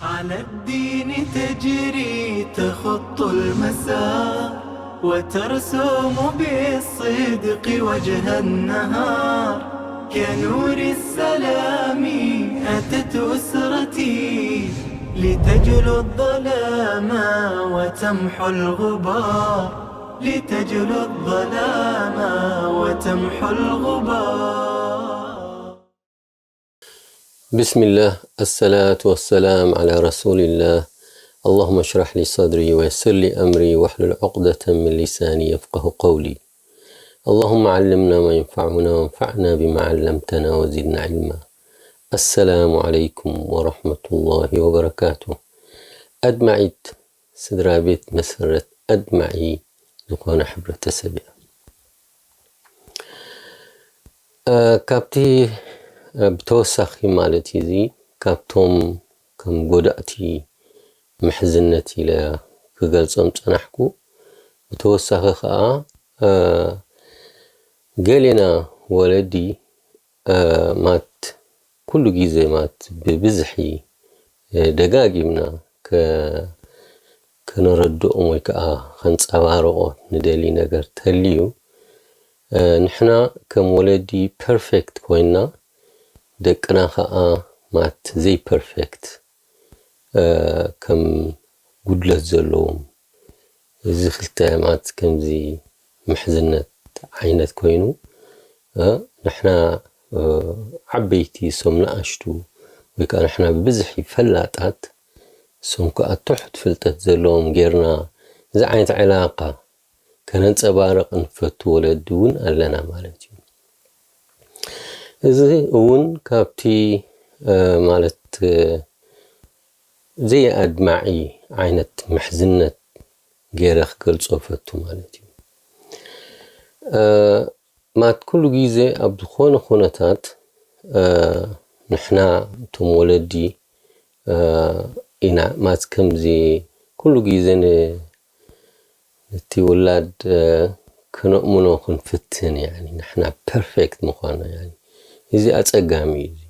على الدين تجري تخط المسار، وترسم بالصدق وجه النهار. كنور السلام أتت أسرتي، لتجلو الظلام وتمحو الغبار، لتجلو الظلام وتمحو الغبار. بسم الله، الصلاة والسلام على رسول الله. اللهم اشرح لي صدري ويسر لي أمري واحلل عقدة من لساني يفقه قولي. اللهم علمنا ما ينفعنا وانفعنا بما علمتنا وزدنا علما. السلام عليكم ورحمة الله وبركاته. ኣድማዒት ስድራ ቤት መሰረት ኣድማዒ ዝኾነ ሕብረተሰብ እያ። እ፣ ካብቲ፣ እ፣ ብተወሳኺ ማለት እዩ፣ እዚ ካብቶም ከም ጎዳእቲ ምሕዝነት ኢለ ክገልጾም ጸናሕኩ። ብተወሳኺ ኸኣ፣ እ፣ ገሌና ወለዲ፣ እ፣ ማት ኩሉ ግዜ ማት ብብዝሒ፣ እ፣ ደጋጊምና ከ-፣ ከነረድኦም ወይ ከኣ ከንጸባርቖ ንደሊ ነገር ተልዩ፣ እ፣ ንሕና ከም ወለዲ ፐርፌክት ኮይንና፣ ደቅና ኸኣ ማት ዘይፐርፌክት፣ እ፣ ከም ጉድለት ዘለዎም፣ እዚ ክልተ ማት ከምዚ ምሕዝነት ዓይነት ኮይኑ፣ እ፣ ንሕና፣ እ፣ ዓበይቲ እሶም ንኣሽቱ ወይ ከኣ ንሕና ብብዝሒ ፈላጣት እሶም ከኣ ትሑት ፍልጠት ዘለዎም ጌርና እዚ ዓይነት ዕላቃ ከነንጸባርቕ እንፈቱ ወለዲ እውን ኣለና ማለት እዩ። እዚ እውን ካብቲ፣ እ፣ ማለት፣ እ፣ ዘይኣድማዒ ዓይነት ምሕዝነት ገይረ ክገልጾ ፈቱ ማለት እዩ። እ፣ ማት ኩሉ ግዜ ኣብ ዝኾነ ኩነታት፣ እ፣ ንሕና እቶም ወለዲ፣ እ፣ ኢና ማት ከምዚ ኩሉ ግዜ ን-፣ ነቲ ውላድ፣ እ፣ ከነእምኖ ክንፍትን፣ ያኒ ንሕና ፐርፌክት ምዃንና፣ ያኒ እዚ ኣጸጋሚ እዩ። እዚ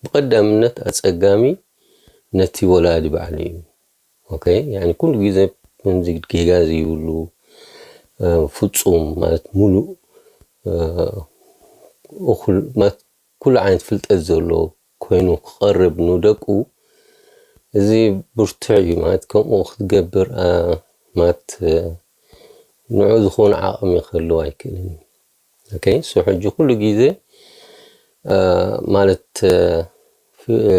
ብቐዳምነት ኣጸጋሚ ነቲ ወላዲ ባዕሉ እዩ። ኦኬ፣ ያኒ ኩሉ ግዜ ከምዚ ጌጋ ዘይብሉ፣ እ፣ ፍጹም ማለት ሙሉእ፣ እ፣ እኹል ማለት ኩሉ ዓይነት ፍልጠት ዘሎ ኮይኑ ክቐርብ ንደቁ፣ እዚ ብርቱዕ እዩ ማለት ከምኡ ክትገብር፣ እ፣ ማለት፣ እ፣ ንዑ ዝኾነ ዓቕሚ ክህልዎ ኣይክእልን እዩ። ኦኬ፣ ሶ ሕጂ ኩሉ ግዜ፣ እ፣ ማለት፣ እ፣ ፍ-፣ እ፣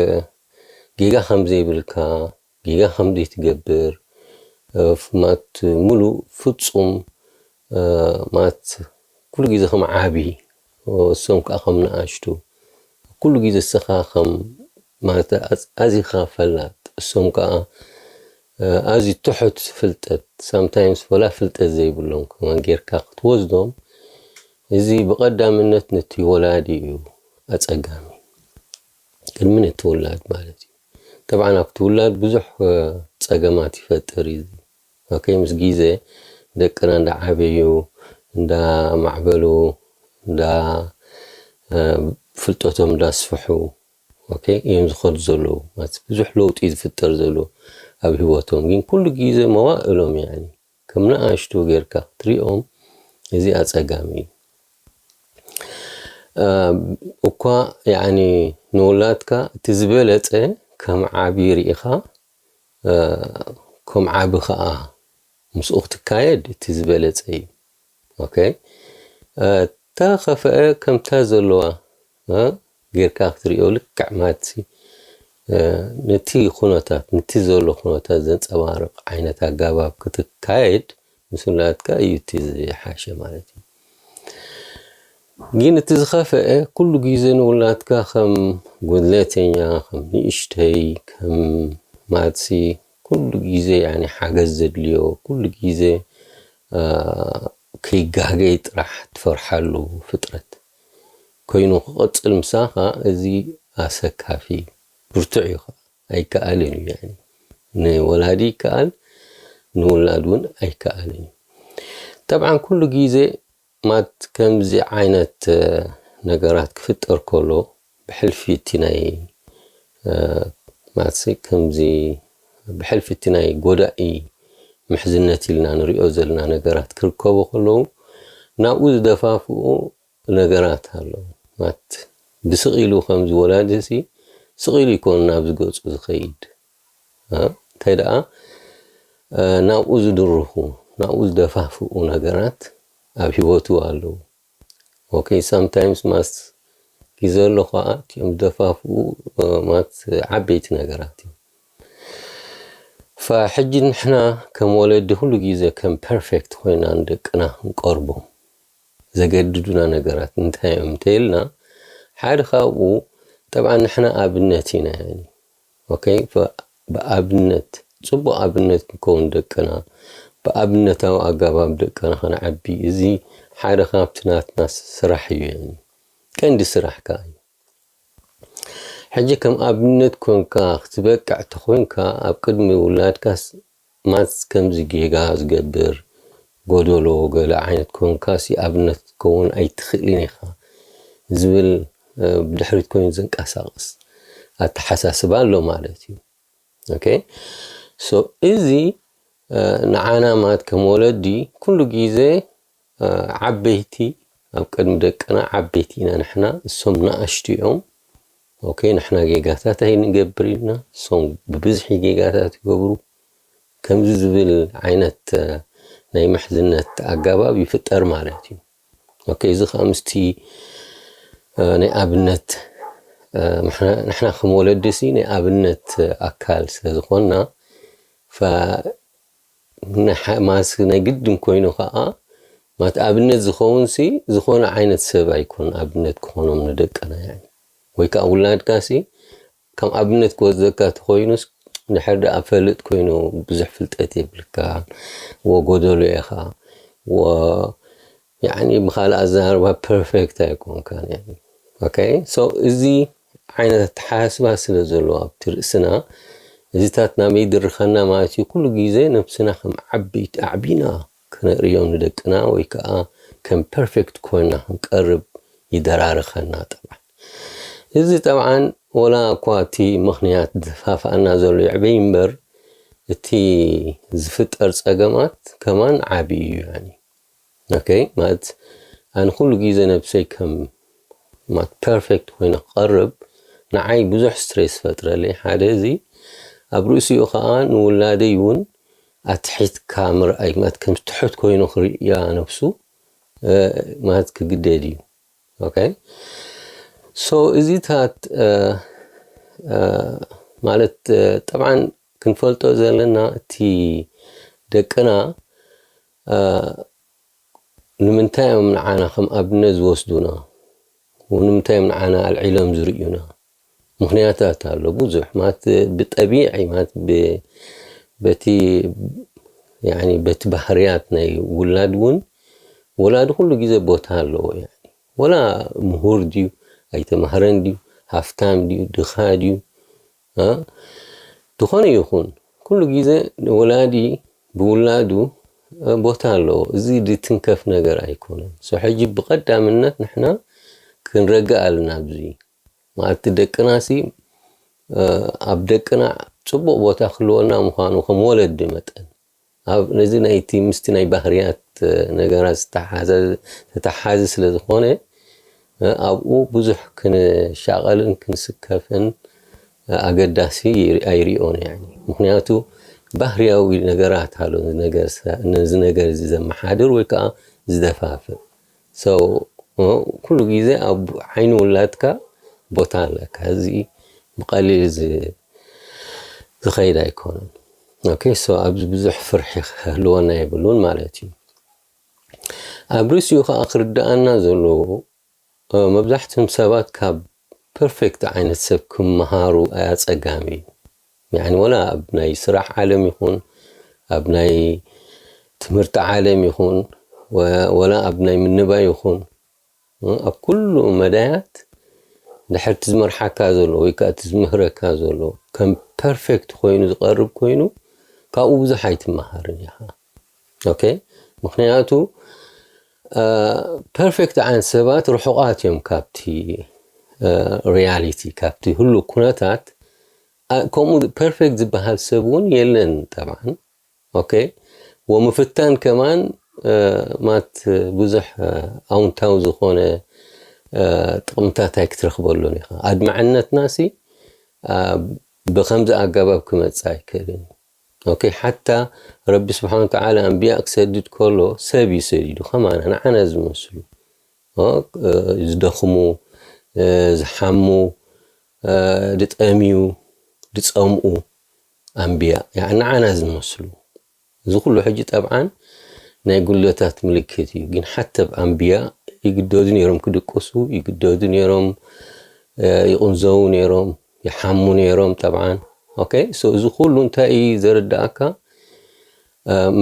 ጌጋ ከም ዘይብልካ፣ ጌጋ ከም ዘይትገብር፣ እ፣ ፍ-፣ ማለት ሙሉእ ፍጹም፣ እ፣ ማለት ኩሉ ግዜ ከም ዓቢ፣ እ፣ እሶም ከኣ ከም ንኣሽቱ፣ ኩሉ ግዜ እስኻ ከም ማለት ኣዝ-፣ ኣዚኻ ፈላጥ፣ እሶም ከኣ፣ እ፣ ኣዝዩ ትሑት ፍልጠት፣ ሳምታይምስ ወላ ፍልጠት ዘይብሎም ከማን ጌርካ ክትወስዶም፣ እዚ ብቐዳምነት ነቲ ወላዲ እዩ ኣጸጋሚ። ቅድሚ ነቲ ውላድ ማለት እዩ። ጠብዓን ኣብቲ ውላድ ብዙሕ፣ እ፣ ጸገማት ይፈጥር እዩ። ኦኬ፣ ምስ ግዜ ደቅና እንዳዓበዩ፣ እንዳማዕበሉ፣ እንዳ፣ እ፣ ፍልጠቶም እንዳስፍሑ፣ ኦኬ፣ እዮም ዝኸዱ ዘለዉ። ማለት ብዙሕ ለውጢ ዝፍጠር ዘሎ ኣብ ህይወቶም። ግን ኩሉ ግዜ መዋእሎም፣ ያኒ፣ ከም ንኣሽቱ ጌርካ ክትሪኦም፣ እዚ ኣጸጋሚ እዩ። እ፣ እኳ፣ ያኒ፣ ንውላድካ እቲ ዝበለጸ ከም ዓቢ ርኢኻ፣ እ፣ ከም ዓቢ ኸኣ ምስኡ ክትካየድ እቲ ዝበለጸ እዩ። ኦኬ። እ፣ እታ ኸፍአ ከምታ ዘለዋ፣ እ፣ ጌርካ ክትሪኦ ልክዕ ማትሲ፣ እ፣ ነቲ ኩነታት፣ ነቲ ዘሎ ኩነታት ዘንጸባርቕ ዓይነት ኣገባብ ክትካየድ ምስ ውላድካ እዩ እቲ ዝሓሸ ማለት እዩ። ግን እቲ ዝኸፍአ ኩሉ ግዜ ንውላድካ ከም ጉድለተኛ፣ ከም ንእሽተይ፣ ከም ማትሲ ኩሉ ግዜ ያኒ ሓገዝ ዘድልዮ፣ ኩሉ ግዜ፣ እ፣ ከይጋገይ ጥራሕ ትፈርሓሉ ፍጥረት ኮይኑ ክቐጽል ምሳኻ፣ እዚ ኣሰካፊ እዩ። ብርቱዕ እዩ ኸዓ። ኣይከኣልን እዩ። ያኒ ንወላዲ ይከኣል፣ ንውላድ እውን ኣይከኣልን እዩ። ጠብዓን ኩሉ ግዜ ማት ከምዚ ዓይነት፣ እ፣ ነገራት ክፍጠር ከሎ ብሕልፊ እቲ ናይ፣ እ፣ ማለት ከምዚ ብሕልፊ እቲ ናይ ጎዳኢ ምሕዝነት ኢልና ንሪኦ ዘለና ነገራት ክርከቡ ከለዉ ናብኡ ዝደፋፍኡ ነገራት ኣለዉ። ማለት ብስቕ ኢሉ ከምዚ ወላዲ ሲ ስቕ ኢሉ ይኮን ናብ ዝገጹ ዝኸይድ እንታይ ደኣ ናብኡ ዝድርኹ ናብኡ ዝደፋፍኡ ነገራት ኣብ ህይወቱ ኣለዉ። ኦኬ sometimes ማስ ግዜ ኣሎ ከዓ እቲኦም ዝደፋፍኡ ማት ዓበይቲ ነገራት እዮም። ፈሕጂ ንሕና ከም ወለዲ ኩሉ ግዜ ከም ፐርፌክት ኮይና ንደቅና ክንቀርቦም ዘገድዱና ነገራት እንታይ እዮም እንተይልና ሓደ ካብኡ ጠብዓ ንሕና ኣብነት ኢና ያኒ ኦኬ ብኣብነት ጽቡቕ ኣብነት ክንከውን ደቅና ብኣብነታዊ ኣጋባብ ደቅና ከነዓቢ እዚ ሓደ ካብቲ ናትና ስራሕ እዩ ያኒ ቀንዲ ስራሕ ከዓ እዩ። ሕጂ ከም ኣብነት ኮንካ ክትበቅዕ ተኾይንካ ኣብ ቅድሚ ውላድካስ ማትስ ከምዚ ጌጋ ዝገብር ጎደሎ ገለ ዓይነት ኮንካሲ ኣብነት ክትከውን ኣይትኽእልን ኢኻ ዝብል ብድሕሪት ኮይኑ ዘንቀሳቕስ ኣተሓሳስባ ኣሎ ማለት እዩ። ኦኬ ሶ እዚ ንዓና ማለት ከም ወለዲ ኩሉ ግዜ ዓበይቲ ኣብ ቅድሚ ደቅና ዓበይቲ ኢና ንሕና እሶም ንኣሽቱ እዮም። ኦኬ ንሕና ጌጋታት ኣይንገብር ኢልና እሶም ብብዝሒ ጌጋታት ይገብሩ ከምዚ ዝብል ዓይነት ናይ ምሕዝነት ኣጋባብ ይፍጠር ማለት እዩ። ኦኬ እዚ ከዓ ምስቲ ናይ ኣብነት ንሕና ከም ወለዲ ሲ ናይ ኣብነት ኣካል ስለ ዝኾንና ማስ ናይ ግድን ኮይኑ ከዓ ማት ኣብነት ዝኸውን ሲ ዝኾነ ዓይነት ሰብ ኣይኮን ኣብነት ክኾኖም ንደቅና ወይ ከዓ ውላድካ ሲ ከም ኣብነት ክወስደካ ተኮይኑስ ድሕር ደኣ ፈልጥ ኮይኑ ብዙሕ ፍልጠት የብልካ ወጎደሎ ኢኻ ወ ያኒ ብኻልእ ኣዘራርባ ፐርፌክት ኣይኮንካን ያኒ ኦኬ ሶ እዚ ዓይነት ኣተሓሳስባ ስለ ዘሎ ኣብቲ ርእስና እዚታት ናበይ ድርኸና ማለት እዩ ኩሉ ግዜ ነብስና ከም ዓበይቲ ኣዕቢና ክነርእዮም ንደቅና ወይ ከዓ ከም ፐርፌክት ኮይና ክንቀርብ ይደራርኸና ጠብዓን እዚ ጠብዓን ወላ እኳ እቲ ምኽንያት ዝፋፍኣና ዘሎ ይዕበይ እምበር እቲ ዝፍጠር ጸገማት ከማን ዓቢ እዩ ያኒ ኦኬ ማለት ኣነ ኩሉ ግዜ ነብሰይ ከም ማለት ፐርፌክት ኮይነ ክቐርብ ንዓይ ብዙሕ ስትሬስ ፈጥረለይ ሓደ እዚ ኣብ ርእሲኡ ከዓ ንውላደይ እውን ኣትሒትካ ምርኣይ ማለት ከም ትሑት ኮይኑ ክርእያ ነብሱ ማለት ክግደድ እዩ ኦኬ ሶ እዚታት ማለት ጠብዓን ክንፈልጦ ዘለና እቲ ደቅና ንምንታይ እዮም ንዓና ከም ኣብነት ዝወስዱና ንምንታይ እዮም ንዓና ኣልዒሎም ዝርእዩና ምክንያታት ኣሎ ብዙሕ ማለት ብጠቢዒ ማለት በቲ በቲ ባህርያት ናይ ውላድ እውን ወላዲ ኩሉ ግዜ ቦታ ኣለዎ ወላ ምሁር ድዩ ኣይተማህረን ድዩ ሃፍታም ድዩ ድኻ ድዩ ዝኾነ ይኹን ኩሉ ግዜ ወላዲ ብውላዱ ቦታ ኣለዎ እዚ ድትንከፍ ነገር ኣይኮነን ሶ ሕጂ ብቐዳምነት ንሕና ክንረግእ ኣለና ኣብዚ ማለት ደቅና ሲ ኣብ ደቅና ጽቡቕ ቦታ ክህልወና ምዃኑ ከም ወለዲ መጠን ኣብ ነዚ ናይቲ ምስቲ ናይ ባህርያት ነገራት ዝተሓሓዘ ስለ ዝኾነ ኣብኡ ብዙሕ ክንሻቐልን ክንስከፍን ኣገዳሲ ኣይሪኦን ያ ምክንያቱ ባህርያዊ ነገራት ኣሎ ነዚ ነገር እዚ ዘመሓድር ወይ ከዓ ዝደፋፍእ ኩሉ ግዜ ኣብ ዓይኒ ውላድካ ቦታ ኣለካ እዚ ብቀሊል ዝኸይድ ኣይኮነን ኦኬ ሶ ኣብዚ ብዙሕ ፍርሒ ክህልወና የብሉን ማለት እዩ ኣብ ርእሲኡ ከዓ ክርድኣና ዘለዎ መብዛሕትም ሰባት ካብ ፐርፌክት ዓይነት ሰብ ክመሃሩ ኣያጸጋሚ እዩ ወላ ኣብ ናይ ስራሕ ዓለም ይኹን ኣብ ናይ ትምህርቲ ዓለም ይኹን ወላ ኣብ ናይ ምንባይ ይኹን ኣብ ኩሉ መዳያት ድሕርቲ ዝመርሓካ ዘሎ ወይ ከዓ እቲ ዝምህረካ ዘሎ ከም ፐርፌክት ኮይኑ ዝቐርብ ኮይኑ ካብኡ ብዙሕ ኣይትመሃርን ኢኻ ኦኬ ምክንያቱ ፐርፌክት ዓይነት ሰባት ርሑቓት እዮም ካብቲ ሪያሊቲ ካብቲ ህሉ ኩነታት ከምኡ ፐርፌክት ዝበሃል ሰብ እውን የለን ጠብዓን። ኦኬ፣ ወምፍታን ከማን ማት ብዙሕ ኣውንታዊ ዝኾነ ጥቕምታት ኣይክትረኽበሉን ኢኻ። ኣድማዕነትና ሲ ብኸምዚ ኣገባብ ክመጽእ ኣይክእልን። ኦኬ፣ ሓታ ረቢ ስብሓን ወተዓላ ኣንብያ ክሰድድ ከሎ ሰብ እዩ ሰዲዱ፣ ከማና ንዓና ዝመስሉ ዝደኽሙ፣ ዝሓሙ፣ ድጠምዩ፣ ድጸምኡ ኣንብያ ንዓና ዝመስሉ። እዚ ኩሉ ሕጂ ጠብዓን ናይ ጉለታት ምልክት እዩ። ግን ሓተ ኣንብያ ይግደዱ ነይሮም ክድቅሱ፣ ይግደዱ ነይሮም ይቕንዘዉ ነይሮም፣ ይሓሙ ነይሮም ጠብዓን። ኦኬ፣ ሶ እዚ ኩሉ እንታይ እዩ ዘረዳእካ?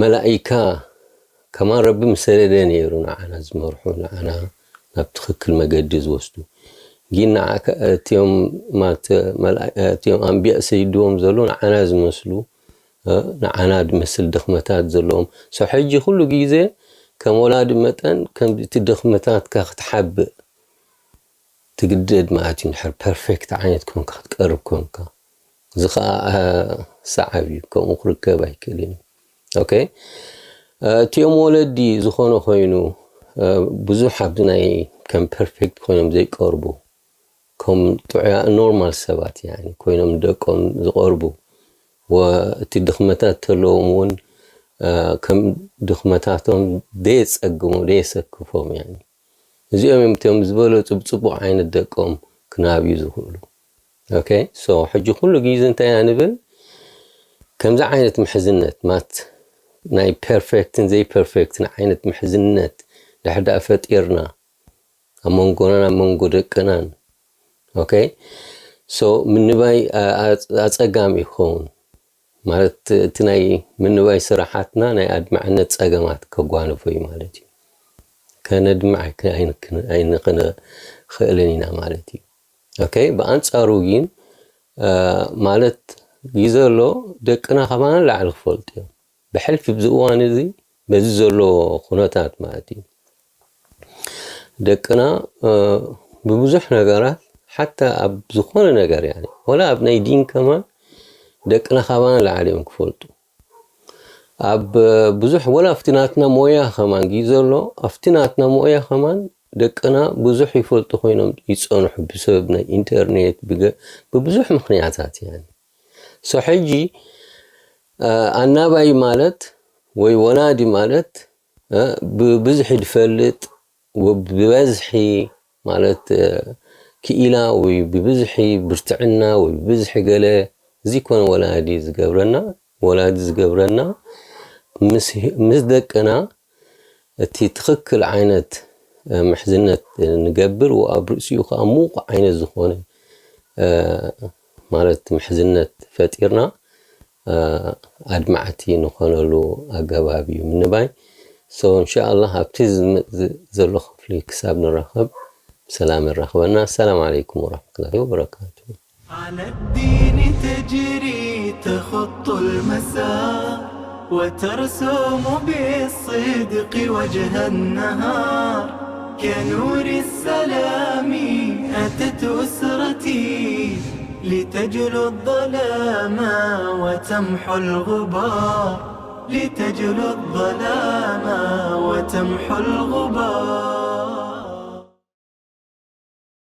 መላኢካ ከማን ረቢ ምሰደደ ነይሩ ንዓና ዝመርሑ፣ ንዓና ናብ ትኽክል መገዲ ዝወስዱ። ግን ንዓካ እቲኦም ኣንቢያ ሰይድዎም ዘሎ ንዓና ዝመስሉ፣ ንዓና ዝመስል ድኽመታት ዘለዎም። ሶ ሕጂ ኩሉ ግዜ ከም ወላዲ መጠን ከም እቲ ድኽመታትካ ክትሓብእ ትግደድ ማለት እዩ። ንድሕር ፐርፌክት ዓይነት ኮንካ ክትቀርብ ኮንካ፣ እዚ ከዓ ሰዓብ እዩ፣ ከምኡ ክርከብ ኣይክእልን እዩ። ኦኬ፣ እቲኦም ወለዲ ዝኾነ ኮይኑ ብዙሕ ኣብዚ ናይ ከም ፐርፌክት ኮይኖም ዘይቀርቡ፣ ከም ጥዑያ ኖርማል ሰባት ኮይኖም ደቆም ዝቐርቡ፣ ወእቲ ድኽመታት ተለዎም እውን ከም ድኽመታቶም ደየጸግሙ ደየሰክፎም። እዚኦም እዮም እቶም ዝበለጹ ብጽቡቕ ዓይነት ደቆም ክናብዩ ዝኽእሉ። ኦኬ፣ ሶ ሕጂ ኩሉ ግዜ እንታይ ኢና ንብል? ከምዚ ዓይነት ምሕዝነት ማት ናይ ፐርፌክትን ዘይፐርፌክትን ዓይነት ምሕዝነት ድሕር ደኣ ፈጢርና ኣብ መንጎናን ኣብ መንጎ ደቅናን፣ ኦኬ፣ ሶ ምንባይ ኣጸጋሚ ይኸውን። ማለት እቲ ናይ ምንባይ ስራሓትና ናይ ኣድማዕነት ጸገማት ከጓንፎ እዩ ማለት እዩ። ከነድምዕ ኣይንኽእልን ኢና ማለት እዩ። ኦኬ፣ ብኣንጻሩ ግን ማለት ግዘ ኣሎ ደቅና ካባና ላዕሊ ክፈልጡ እዮም። ብሕልፊ ብዚ እዋን እዚ በዚ ዘሎ ኩነታት ማለት እዩ። ደቅና ብብዙሕ ነገራት ሓታ ኣብ ዝኾነ ነገር ወላ ኣብ ናይ ዲን ከማን ደቅና ካባና ላዕሊ እዮም ክፈልጡ። ኣብ ብዙሕ ወላ ኣብቲ ናትና ሞያ ከማን ግዘ ኣሎ ኣብቲ ናትና ሞያ ከማን ደቅና ብዙሕ ይፈልጡ ኮይኖም ይጸንሑ ብሰበብ ናይ ኢንተርኔት ብብዙሕ ምኽንያታት። ሶ ሕጂ ኣናባይ ማለት ወይ ወላዲ ማለት ብብዝሒ ዝፈልጥ ብበዝሒ ማለት ክኢላ ወይ ብብዝሒ ብርትዕና ወይ ብብዝሒ ገለ እዚ ኮነ ወላዲ ዝገብረና ወላዲ ዝገብረና ምስ ደቅና እቲ ትኽክል ዓይነት ምሕዝነት ንገብር ወኣብ ርእሲኡ ከዓ ሙቕ ዓይነት ዝኾነ ማለት ምሕዝነት ፈጢርና ኣድማዕቲ ንኾነሉ ኣገባብ እዩ ምንባይ። ሶ እንሻኣላህ ኣብቲ ዝመፅእ ዘሎ ክፍሊ ክሳብ ንራኸብ ብሰላም የራኽበና። ሰላም ዓለይኩም ወራሕመቱላሂ ወበረካቱ። على الدين تجري تخط المسار وترسم بالصدق وجه النهار كنور السلام أتت أسرتي لتجلو الظلام وتمحو الغبار لتجلو الظلام وتمحو الغبار